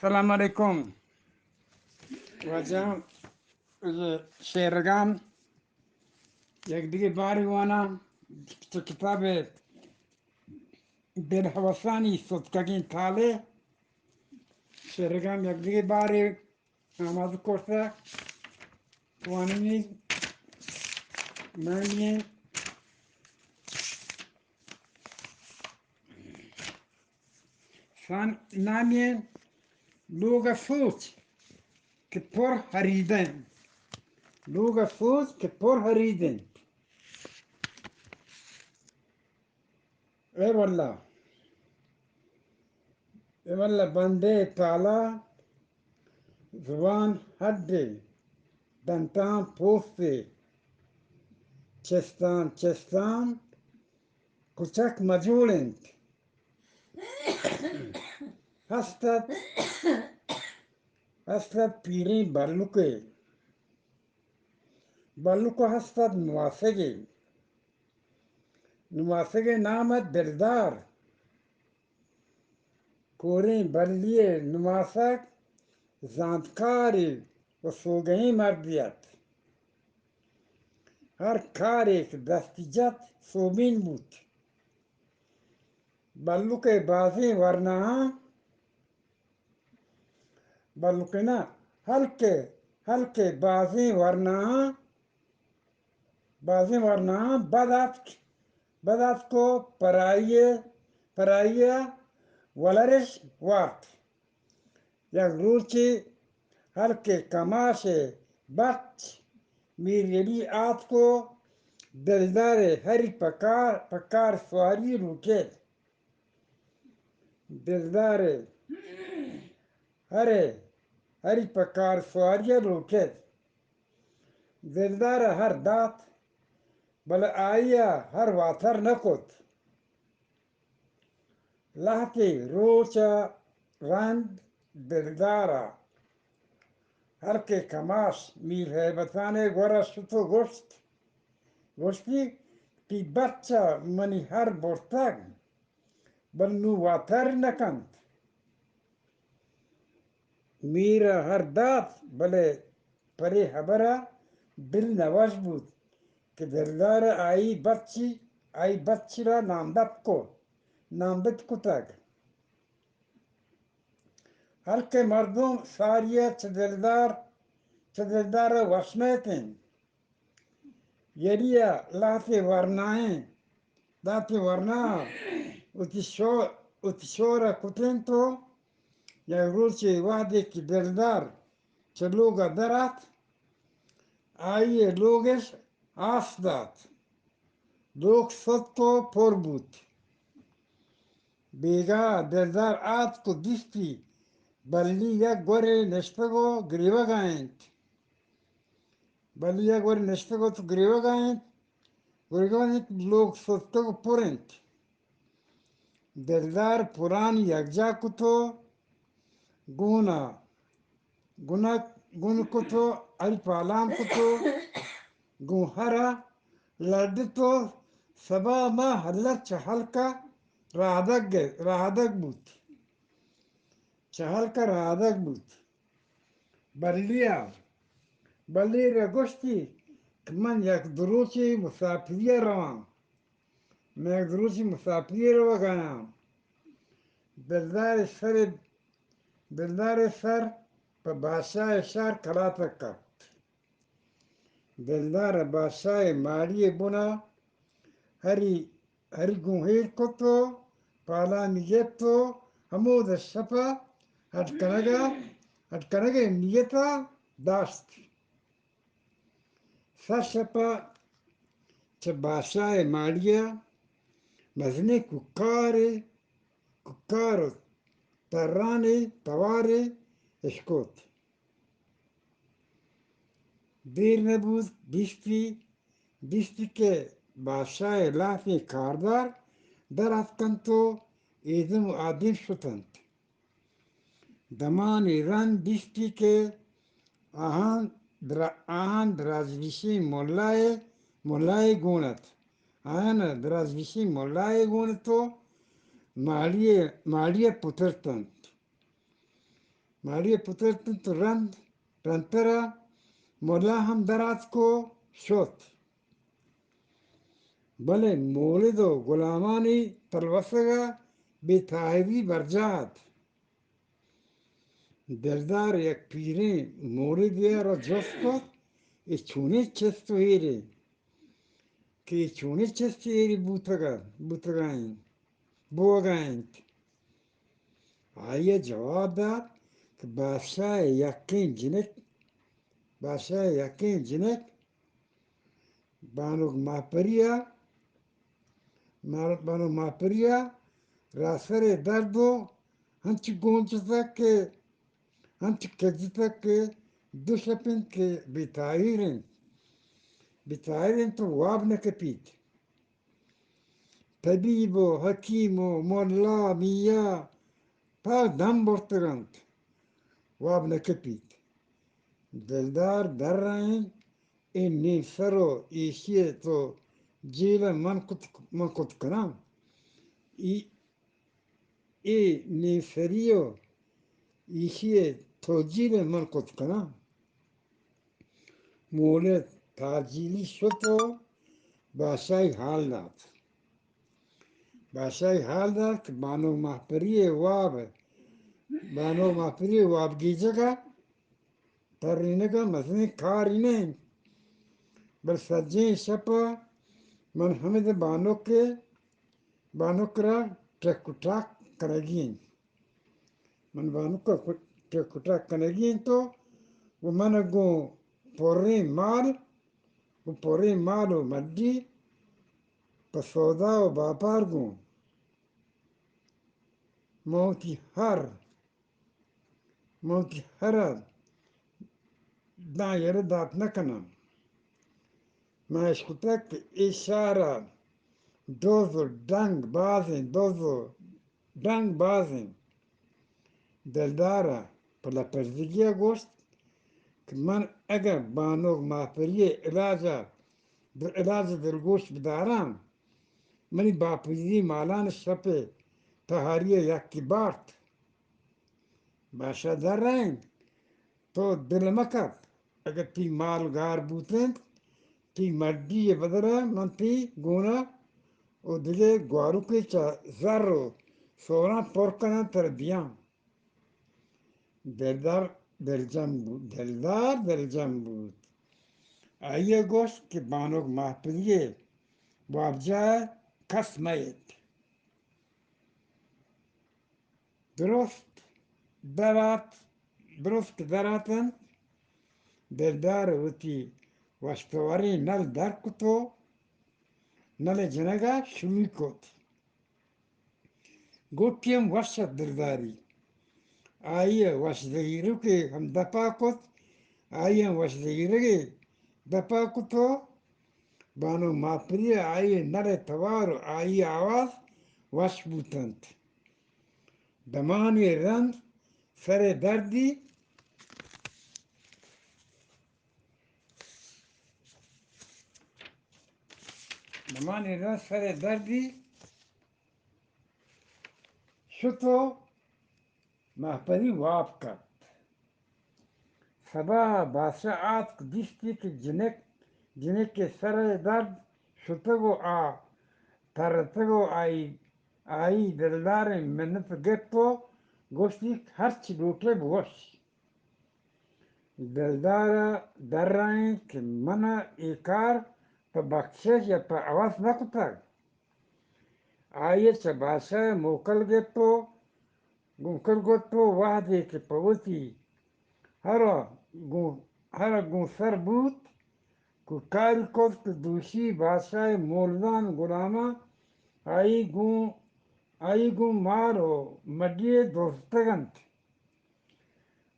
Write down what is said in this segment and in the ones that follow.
سلام علیکم۔ واجہ، اے شعرگان یک دگہ بارے واناں چہ کتاب دل ہوسانی ستکگیں تالے۔ شعرگان یک دگہ بارے آماز کرتہ، وانینی منی سان نامی لوگ سوچ کہ پر ہریدن۔ لوگ سوچ کہ پر ہریدن۔ اے واللہ، اے واللہ بندے تالا، زبان ہڈے، دنتان پوستے، چستان، چستان کچک مجوڑ انت۔ ہست ات، ہست ات پیریں بلکے۔ بلک ء ہست ات نماسگے۔ نماسگے نام ات دلدار۔ کوریں بلی ء نماسگ زانتکارے و سوگہیں مردے ات۔ ہر کارے کہ دستی جت سوبین بوت۔ بلک ء بازیں ورناہاں بلکنا ہلکے، ہلکے بازیں ورناہاں، بازیں ورناہاں بد اتک، بد اتک و پرائی، پرائی ء ولرش وارت۔ یک روچے ہلکے کماش ء بچ میر علی آتک و دلدار ء ہری پکار، پکار سواری لوٹیت۔ دلدار ء ہر ء ہری پکار سواری ء لوٹیت۔ دلدار ء ہر دات، بلے آئی ء ہر واتر نہ کت۔ لہتے روچ ء رند دلدار ء ہلکے کماش میر ہیبتان ء گور ء شت و گوشت، گوشتی، تی بچ ء منی ہر برتگ، بل نوں واتر نہ کنت۔ میر ء ہر دات، بلے پرے ہبر ء دل نہ وش بوت کہ دلدار ء آئی بچی، آئی بچی را نامدت کو، نامدت کتگ۔ ہلکے مردم ساری ء چہ دلدار، چہ دلدار ء وش نہ ات انت۔ یری ء لہتے ورنائیں، لہتے ورنا ء وتی شو-، وتی شور ء کت انت و یک روچے وہدے کہ دلدار چہ لوگ ء در ات، آئی ء لوگ اش آس دات۔ لوگ ستک و پر بوت۔ بیگاہ دلدار آتک و دیستی بلی یک گورے نشتگ و گریوگ ء انت۔ بلی یک گورے نشتگ و تو گریوگ ء انت۔ گریوگ ء انت، لوگ ستک و پر انت۔ دلدار پرانی یکجا کت و گون ء گنک، گون کت و ہری پالان کت و گوں ہر ء لڈت و سبا ما ہلت چہ ہلک ء رہادگ، رہادگ بوت۔ چہ ہلک ء رہادگ بوت۔ بلی ء، بلی ء را گوشتی کہ من یک دروچے مساپری ء رواں۔ من یک دروچے مساپری ء روگ ء آں۔ دلدار ء سر، دلدار ء سر پہ بادشاہ ء شہر کلات ء کپت۔ دلدار ء بادشاہ ء ماڑی ء بنا ہری، ہری گوں ایر کت و پالانی گپت و ہمود ء شپ ء ہڈ کنگ ء، ہڈ کنگ ء نیت ء داشت۔ سر شپ ء چہ بادشاہ ء ماڑی ء مزنیں کوکارے، کوکار و ترانے توارے اشکت۔ دیر نہ بوت، دیستی، دیستی کہ بادشاہ ء لہتیں کاردار در اتکنت و ایدم و آدیم شتنت۔ دمانے رند دیستی کہ آہان درا-، آہان درازویشیں ملائے، ملائے گون ات۔ آہان درازویشیں ملائے گون ات و ماڑی ء، ماڑی ء پترتنت۔ ماڑی ءَ پترت انت و رند، رندتر ءَ ملا ہم در آتک و شت۔ بلے مولد و گلامانی تلوسگ ءَ بے تاہیری برجاہ ات۔ دلدار یک پیریں مولدے ءَ را جست کت، اے چونیں چست و ایرے؟ کہ اے چونیں چست و ایرے بوتگ ءَ، بوتگ ءَ انت، بوگ ءَ انت؟ آئی ءَ جواب دات کہ بادشاہ ءِ یکیں جنک، بادشاہ ءِ یکیں جنک بانک ماہپری ءَ، مار-، بانک ماہپری ءَ راسر ءِ درد و انچو گونجتگ کہ، انچو کجتگ کہ دو شپ انت کہ بے تاہیر انت، بے تاہیر انت و واب نہ کپیت۔ طبیب و حکیم و ملا میا پہ دم برتگ انت، واب نہ کپیت۔ دلدار درائینت، اے نیم سر و ایشی ءَ تو جیل ءَ من کت، من کت کناں۔ ای، اے نیم سری و ایشی ءَ تو جیل ءَ من کت کناں۔ مولد تاجیلی شت و بادشاہی حال دات۔ بادشاہی حال دات کہ بانک ماہپری ءِ واب، بانک ماہپری ءِ واب گیجگ ءَ ترینگ ءَ مزنیں کارے نہ انت، بلے سجہیں شپ ءَ من ہمد بانک ءِ، بانک ءَ را ٹک و ٹاک کنگی انت۔ من بانک ءَ ٹک و ٹاک کنگی انت و من گوں پریں مال، گوں پریں مال و مڈی پہ سودا و باپار گوں من وتی ہر، من وتی ہر ءَ داں یلہ دات نہ کناں۔ من اشکتگ کہ اے شہر ءَ دز و ڈنگ باز انت، دز و ڈنگ باز انت۔ دلدار ءَ پہ لپرزگی ءَ گوشت کہ من اگاں بانک ماہپری ءِ علاج ءَ، علاج ءِ دلگوش بداراں، منی باپیری مالان شپ ءِ تہاری ءَ یکے بارت۔ بادشاہ درائینت، تو دل مکپ، اگہ تئی مال گار بوت انت، تئی مڈی ءِ بدل ءَ من تئی گون ءَ و دگہ گواروکے چہ زر و سوراں پر کناں ترا دیاں۔ دلدار دلجم بوت، دلدار دلجم بوت۔ آئی ءَ گوشت کہ بانک ماہپری ءِ وابجاہ ءَ کس مہ ایت۔ درست درات، درست دراتنت، دلدار وتی وشتواریں نل در کت و نل ءِ جنگ ءَ شروع کت۔ گوٹی ہم وش ات دلداری۔ آئی ءَ وش زہیروکے ہم دپا کت، آئی ءَ ہم وش زہیرگے دپا کت و بانک ماہپری ءَ آئی ءِ نل ءِ توار و آئی ءِ آواز وش بوت انت۔ دمانے رند سر ءِ دردی، دمانے رند سر ءِ دردی شت و ماہپری واب کپت۔ سباہ ءَ بادشاہ آتک، دیستی کہ جنک، جنک ءِ سر ءِ درد شتگ و آ ترتگ و آئی، آئی دلدار ءِ منت گپت و گوشتی، ہرچ لوٹئے بگوش۔ دلدار ءَ درائینت کہ من ءَ اے کار پہ بکشش یا پہ ہوس نہ کتگ۔ آئی ءَ چہ بادشاہ ءَ موکل گپت و گوں کل گوت و وہدے کہ پہ وتی ہر ءَ گوں، ہر ءَ گوں سر بوت، کوکاری کت کہ دوشی بادشاہ ءِ مولدان گلاماں آئی گوں، آئی گوں مال و مڈی ءَ دزتگ انت۔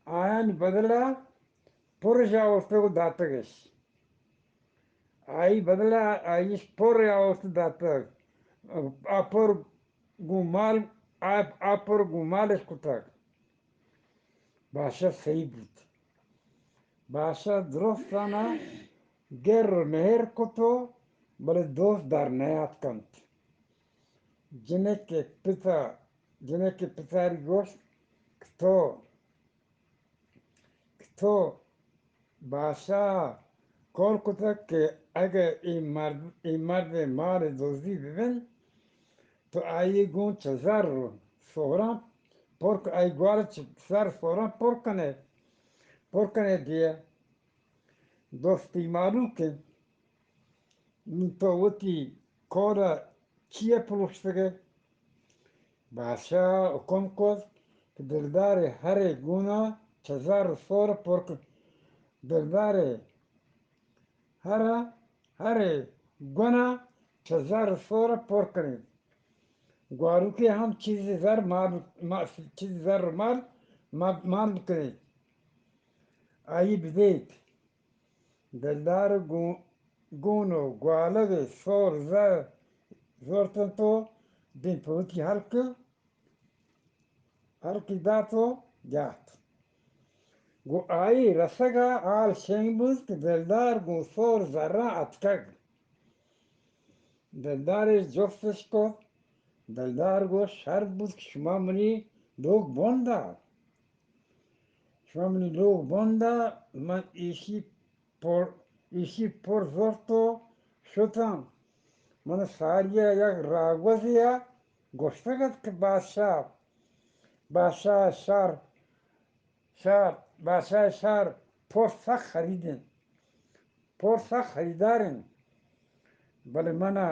آیانی بدل ءَ پرش آورتگ و داتگش۔ آئی بدل ءَ آئیش پر آورت داتگ۔ آ پر گوں مال، آ، آ پر گوں مالش کتگ۔ بادشاہ سہی بوت۔ بادشاہ درستانا گر و مہر کت و بلے دوست در نیاتکنت۔ جنک ءِ پت ءَ، جنک ءِ پتاری گوشت کہ تو تو بادشاہ ءَ کول کتگ کہ اگہ اے مرد، اے مرد ءِ مال ءِ دزی بہ بنت، تو آئی ءَ گوں چہ زر ءُ سہراں پر ک-، آئی گوار ءَ چہ زر ءُ سہراں پر کن ئے، پر کن ئے دئے۔ دوستی مہلوک انت۔ نوں تو وتی کول ءَ چیا پروشتگ ئے؟ بادشاہ ءَ حکم کت کہ دلدار ءِ ہر ءِ گون ءَ چہ زر ءُ سہر پر کن۔ دلدار ءِ ہر ءَ، ہر ءِ گون ءَ چہ زر ءُ سہر پر کن ات۔ گواروکے ہم چیزے زر مال، ما-، چیزے زر ءُ مال، ما-، مال بکنیت۔ آئی بدیت۔ دلدار ءَ گوں، گون ءُ گوالگ ءِ سہر زر زرت انت ءُ دیم پہ وتی ہلک، ہلکی دات ءُ جات۔ گوں آئی رسگ ءَ ہال شنگ بوت کہ دلدار گوں سہر زراں اتکگ۔ دلدار ءَ جست اش کت۔ دلدار گوشت، شر بوت کہ شما منی لوگ بند ءَ۔ شما منی لوگ بند ءَ، من ایشی پر، ایشی پر زرت ءُ شتاں۔ من ساری ءَ یک راہگوزے ءَ گوشتگ ات کہ بادشاہ، بادشاہ ءِ شہر، شہر، بادشاہ ءِ شہر پر سک خرید انت، پر سک خریدار انت، بلے من ءَ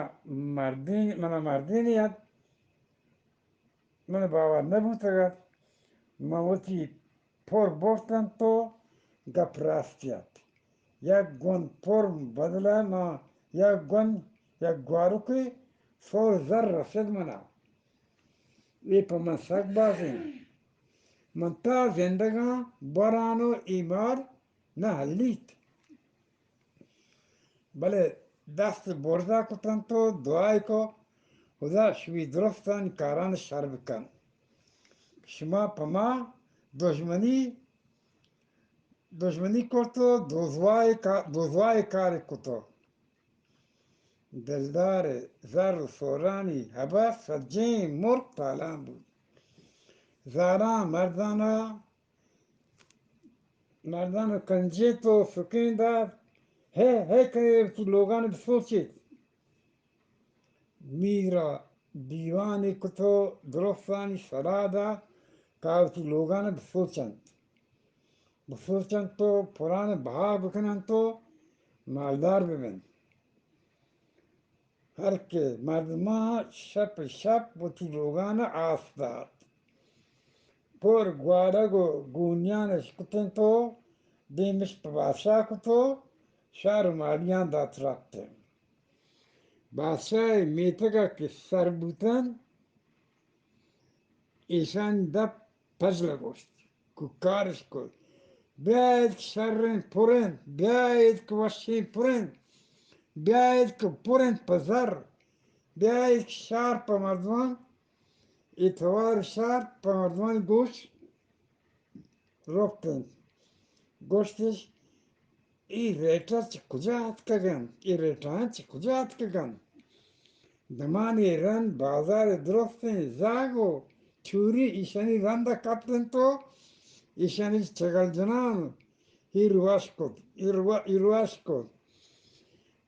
مردین، من ءَ مردینے ات، من ءَ باور نہ بوتگ ات۔ من وتی پر برت انت ءُ گپ راستی ات۔ یک گون پر بدل ءَ من یک گون، یک گواروکے سہر زر رسید من ءَ۔ اے پہ من سک باز انت۔ من تا زندگ آں، بران ءُ اے مار نہ ہلیت۔ بلے دست برزا کت انت ءُ دعائے کو، خدا شمی درستانی کاران شر بکن۔ شما پہ ما دژمنی، دژمنی کرت ءُ دزوائے کا-، دزوائے کارے کت۔ دلدار ءِ زر ءُ سہرانی ہبر سجیں ملک تالان بوت۔ زالاں مردان ءَ، مردان ءَ کنجیت ءُ سکین دات، ہے، ہے کنے وتی لوگان بسوچیت۔ میر ءَ دیوانے کت ءُ درستانی سلاہ دات کہ آ وتی لوگان بسوچنت۔ بسوچنت ءُ پران بہا بکننت ءُ مالدار ببنت۔ ہر کہ مردماں شپ شپ وتی لوگان آس دات۔ پر گوارگ ءُ گونیان اش کتنت ءُ دیمش پہ بادشاہ کت ءُ شہر ءُ ماڑیاں دات رپت۔ بادشاہ ءِ میتگ ءَ کہ سر بوتنت، ایشانی دپ پژل گوشت، کوکارش کت، بیایید کہ شریں پر انت، بیایید کہ وشیں پر انت، بیایید کہ پر انت پہ زر، بیایید کہ شہر پہ مردمان، اے توار شہر پہ مردمانی گوش رپت انت۔ گوشتش، اے ریٹر چہ کجا اتکگ انت؟ اے ریٹران چہ کجا اتکگ انت؟ دمانے رند بازار ءِ درستیں زاگ ءُ چوری ایشانی رند ءَ کپت انت ءُ ایشانی چگل جنان ءَ ہیرواش کت، ہیروا-، ہیرواش کت۔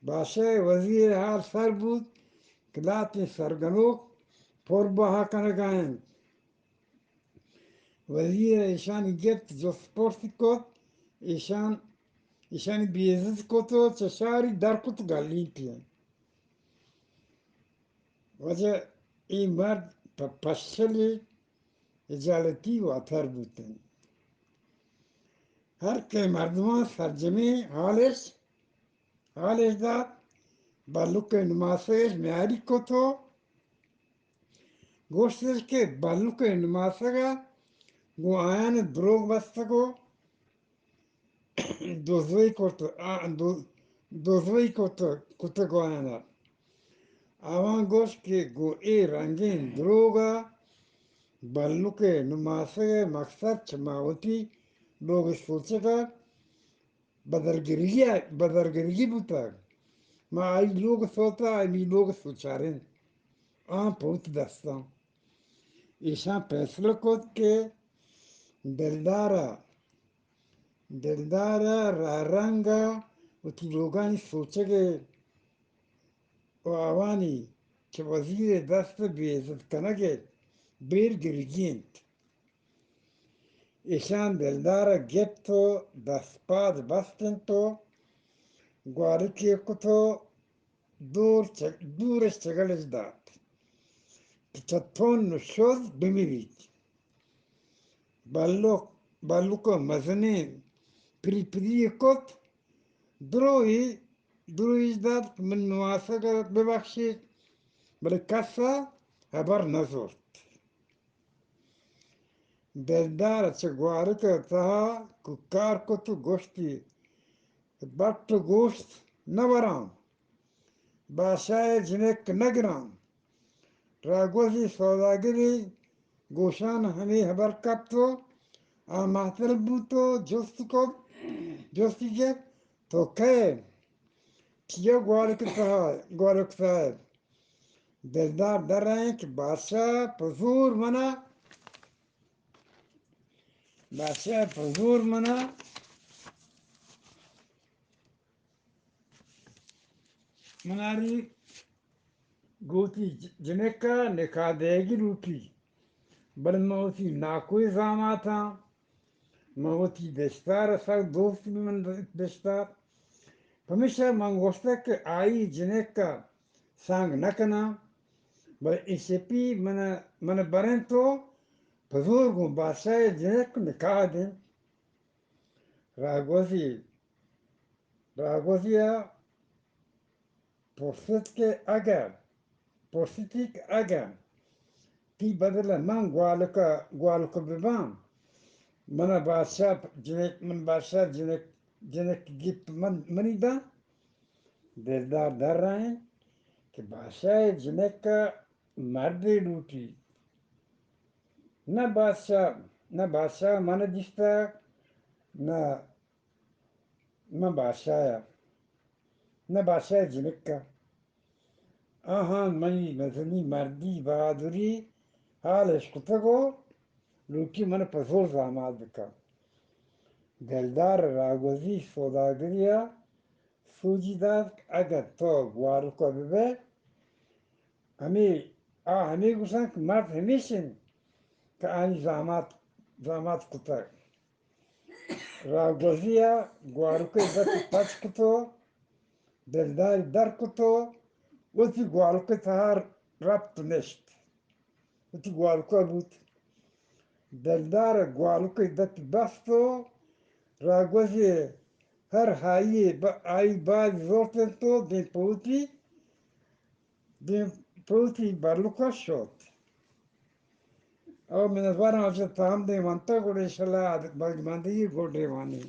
بادشاہ ءِ وزیر ءِ ہال سر بوت کہ لہتیں سرگنوک پر بہا کنگ ءَ انت۔ وزیر ءَ ایشانی گپت، جست پرسی کت، ایشان، ایشانی بے عزت کت ءُ چہ شہری در کت گلینتی انت۔ واجہ، اے مرد پہ پشلی اجالتی واتر بوت انت۔ ہر کہ مردمان سرجمیں حالش حالش دات، بلوک ءِ نماسگش میاری کت ءُ گوشتش کہ بلوک ءِ نماسگ ءَ گوں آیان دروگ بستگ ءُ دزوئی کرت، آ، دو-، دزوئی کرت، کتگ آیان ءَ۔ آواں گوشت کہ گوں اے رنگیں دروگ ءَ بلوک ءِ نماسگ ءِ مقصد چہ ما وتی لوگ ءِ سوچگ ءَ بدرگریگی، بدرگریگی بوتگ۔ ما آئی لوگ سوتا، آئی لوگ سوچارین۔ آں پہ وتی دستاں۔ ایشاں فیصلہ کت کہ دلدار ءَ دلدار ءَ رنگ ءَ وتی لوگانی سوچگ ءِ و آوانی کہ وزیر ءِ دست ءَ بے عزت کنگ ءِ بیر گرگی اِنت۔ ایشاں دلدار ءَ گپت و دست پاد بست اِنت و گوارکے کت و دور چ-، دورش چگلش دات کہ چہ تون و شز بمریت۔ بلوک، بلوک ءَ مزنیں پری پری کت، دروہی، دروہیش دات کہ من نواسگ ءَ ببخشیت، بلے کس ءَ ہبر نہ زرت۔ دلدار ءَ چہ گوارک ءِ تہا کوکار کت و گوشتی، بٹ و گوشت نہ براں، بادشاہ ءِ جنک نہ گراں۔ راگوزی سوداگری گوشان ہمے ہبر کپت و آ مہتل بوت و جست کت، جستی گپت، تو کئے؟ چیا گوارک ءِ تہا، گوارک ءِ تہا ئے؟ دلدار درائینت کہ بادشاہ پہ زور منا، بادشاہ پہ زور منا، مناری گوں وتی ج-، جنک ءَ نکاح دئیگی لوٹی، بلے من وتی ناکوئیں زامات آں، من وتی دشتار ءَ سک دوست بی من دشتار۔ پمیشا من گوشتگ کہ آئی جنک ءَ سانگ نہ کناں، بلے اے شپی من، من برنت و پہ زور گوں بادشاہ ءِ جنک نکاح دیں۔ راگوزی، راگوزی ءَ پرست کہ اگاں، پرستی کہ اگاں تئی بدل ءَ من گوالک ءَ، گوالک ءَ بباں، من ءَ بادشاہ جنک، من بادشاہ جنک، جنک گپت من، منی داں۔ دلدار درائینت کہ بادشاہ ءِ جنک ءَ مردے لوٹی۔ نہ بادشاہ، نہ بادشاہ من دیستگ، نہ من بادشاہ ءَ، نہ بادشاہ ءِ جنک ءَ۔ آہاں منی مزنی مردی بہادری حال اشکتگ و لوٹی من پہ زور زامات بکن۔ دلدار راگوزی سوداگری ءَ سوجی دات کہ اگاں تو گوارک ءَ ببئے، ہمے، آ ہمے گوشاں کہ مرد ہمیش اِنت کہ آنی زامات، زامات کتگ۔ راگوزی ءَ گوارک ءِ دپ پچ کت و دلداری در کت و وتی گوالک ءِ تہا رپت و نشت۔ وتی گوالک ءَ بوت۔ دلدار ءَ گوالک ءِ دپ بست و راگوزی ءَ ہر آئی ءَ با-، آئی باز زرت اَنت و دیم پہ وتی دیم پہ وتی بلوک ءَ شت۔ او منتواراں، چہ تام دیم انت، گڑا انشاءاللہ بلکہ من دیگہ گڈے وانی۔